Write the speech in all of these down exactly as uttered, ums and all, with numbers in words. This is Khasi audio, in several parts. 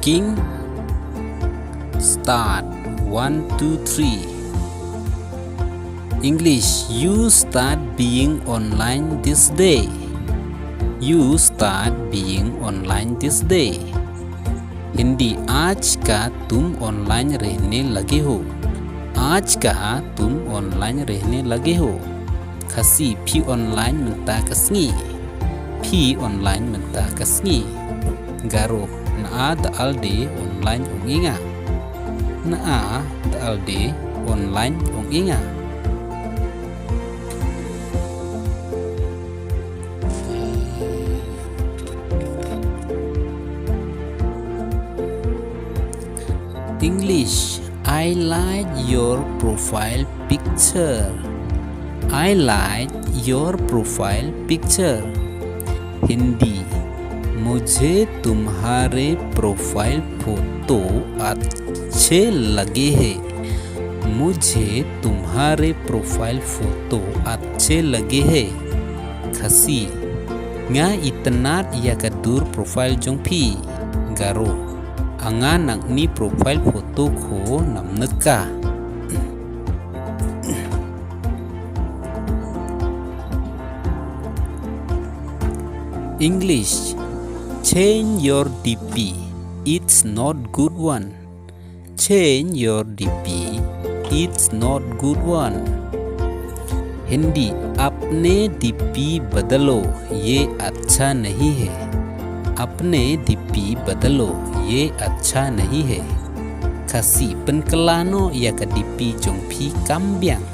King. Start. One, two, three. English, you start being online this day. You start being online this day. Hindi, आज का तुम online रहने लगे हो। आज का तुम online रहने लगे हो। Khasi, phi online mynta ka sngi. Phi online mynta ka sngi. Garo, na da alde online ong i nga. Na da alde online ong i nga. English, I like your profile picture. I like your profile picture. Hindi, मुझे तुम्हारे profile photo अच्छे लगे हैं। मुझे तुम्हारे profile photo अच्छे लगे हैं। Khasi, nga itynnad ïa ka dur profile jong phi. Garo, anga nangni profile photo ko namneka. English, change your D P. It's not good one. Change your D P. It's not good one. Hindi, अपने D P बदलो, ये अच्छा नहीं है। अपने D P बदलो, ये अच्छा नहीं है। Khasi, pynkylla noh ïa ka D P jong phi kam biang.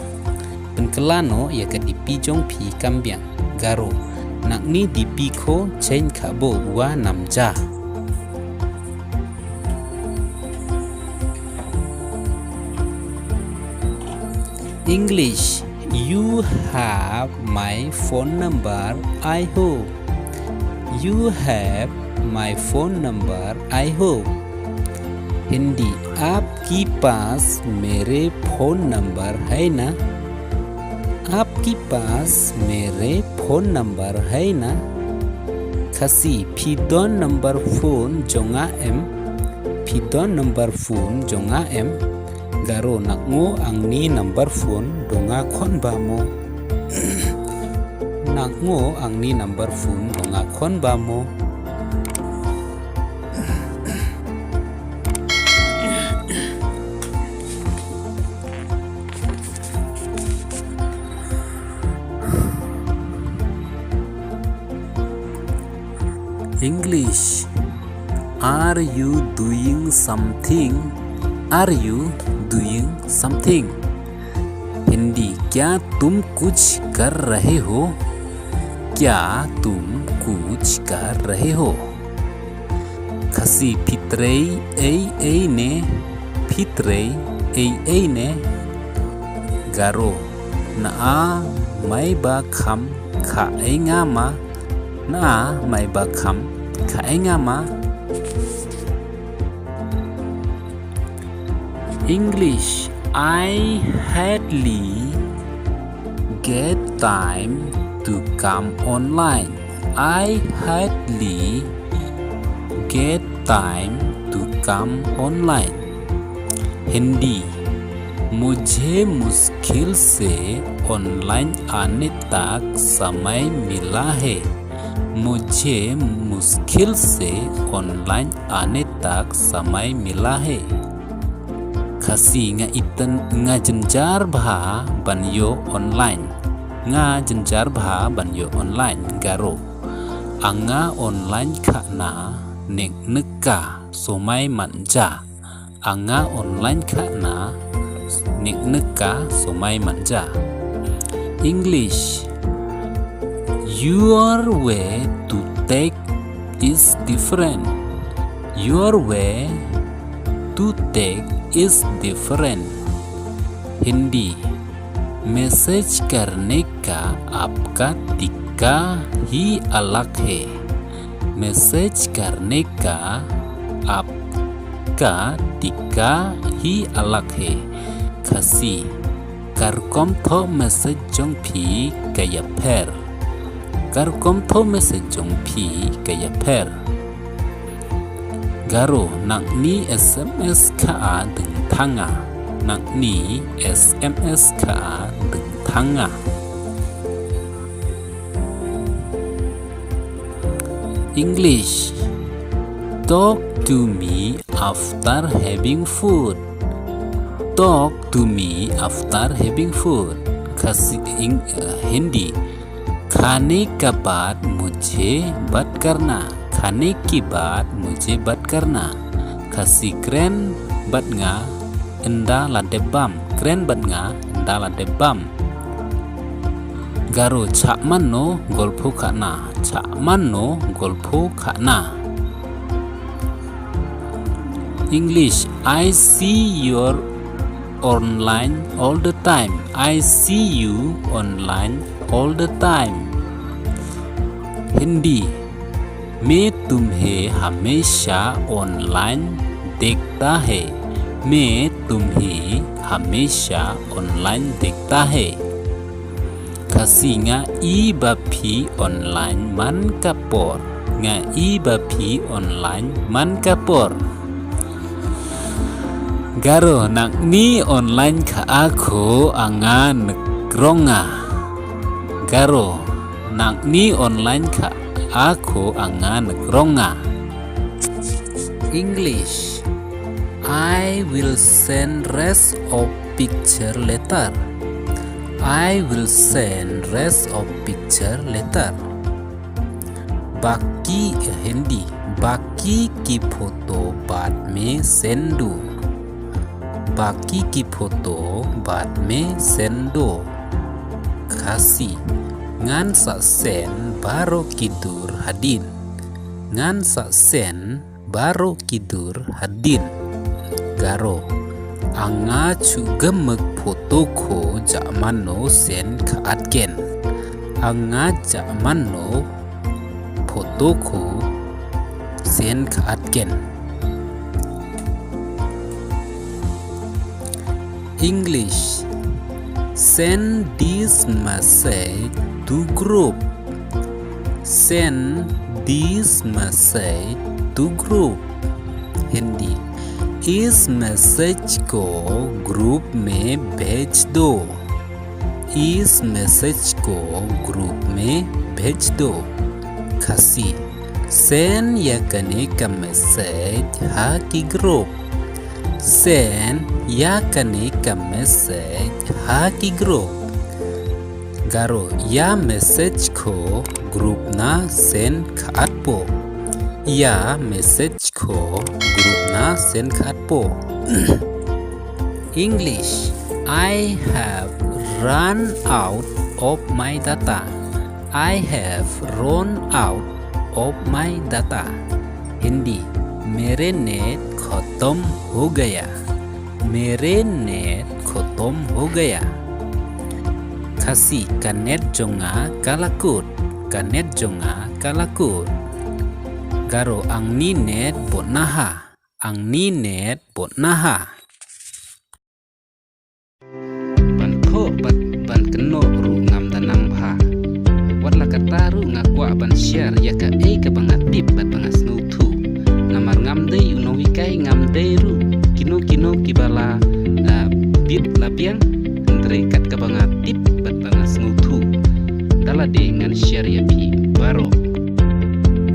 Pynkylla noh ïa ka D P jong phi kam biang. Garo, nangni D P ko change khabo wa namja. English, you have my phone number, I hope. You have my phone number, I hope. Hindi, आपके पास मेरे फोन नंबर है ना? आपके पास मेरे फोन नंबर है ना? Khasi, phi don number phone jong nga em? Phi don number phone jong nga em? Garo, nang o angni number phone dong nga khon ba mo. Nang o angni number phone dong nga khon ba mo. English. Are you doing something? Are you doing something? Hindi, क्या तुम कुछ कर रहे हो? क्या तुम कुछ कर रहे हो? Khasi, phi trei ei ei ne? Phi trei ei ei ne? Garo, na a mai ba kham kha ei nga ma? Na a mai ba kham kha ei nga ma? English, I hardly get time to come online. I hardly get time to come online. Hindi, मुझे मुश्किल से online आने तक समय मिला है। मुझे मुश्किल से online आने तक समय मिला है। Khasi, nga iten, nga jynjar bha ban ïoh online. Nga jynjar bha ban ïoh online. Garo, anga online kha na nyngkong ka somai manja. Anga online kha na nyngkong ka somai manja. English, your way to take is different. Your way to take is different. Hindi, मैसेज करने का आपका तरीका ही अलग है। मैसेज करने का आपका तरीका ही अलग है। Khasi, ka rukom thoh message jong phi ka ïapher. Ka rukom thoh message jong phi ka ïapher. Garo, nangni S M S kha a ding thanga. Nangni S M S kha a ding thanga. English. Talk to me after having food. Talk to me after having food. Khasi, Eng-, uh, Hindi. खाने के बाद मुझे बात करना। खाने के बाद मुझे बात करना। Khasi, kren bad nga ynda la dep bam. Kren bad nga ynda la dep bam. Garo, chah mano golpho khana. Chah mano golpho khana. English. I see you online all the time. I see you online all the time. Hindi. मैं तुम्हें हमेशा ऑनलाइन देखता है। मैं तुम्हें हमेशा ऑनलाइन देखता है। Khasi, nga ïohi ba phi online man ka por. Nga ïohi ba phi online man ka por. Garo, nangni online kha a kho a nga nkrong nga. Garo, nangni online kha a kho a nga nkrong nga. English. I will send rest of picture later. I will send rest of picture later. बाकी, Hindi, बाकी की फोटो बाद में सेंड दूं। बाकी की फोटो बाद में सेंड दूं। Khasi, ngan sa send baroh ki dur hadien. Ngan sa send baroh ki dur hadien. Garo, a nga chu gam mek photo kho ja mano send kha atken. A nga ja mano photo kho send kha atken. English. Send this message to group. Send this message to group. Hindi. इस मैसेज को ग्रुप में भेज दो। इस मैसेज को ग्रुप में भेज दो। Khasi. Send ïa kane ka message ha ki group. Send ïa kane ka message ha ki group. Garo, ïa message kho group na send kha atpo. Ïa message kho group na send kha atpo. English. I have run out of my data. I have run out of my data. Hindi. मेरे नेट खत्म हो गया। मेरे नेट खत्म हो गया। Khasi, ka net jong nga ka la kut. Ka net jong nga ka la kut. Garo, angni net bun naha. Angni net bun naha. Ban thoh bad ban kynnoh ruh ngam da nang bha. Wat la katta ruh nga kwah ban share ïa kaei kaba nga tip bad ba nga sngewthuh. Namar ngam dei u nonghikai, ngam dei ruh kino kino kiba la, ah, bit la biang, hynrei kat kaba nga tip bad ba nga sngewthuh, da lade ngan share ïa phi baroh.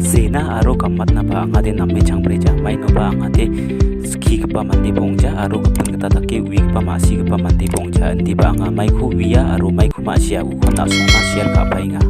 Sena aro ka mat na ba nga de nam me chang preja, mai no ba nga de ski kpa man de bongja, aro ka pun kata take wi kpa ma si kpa man de bongja, ndi ba nga mai khu wi ya, aro mai khu ma si ya, u khon na song na share ka pai nga.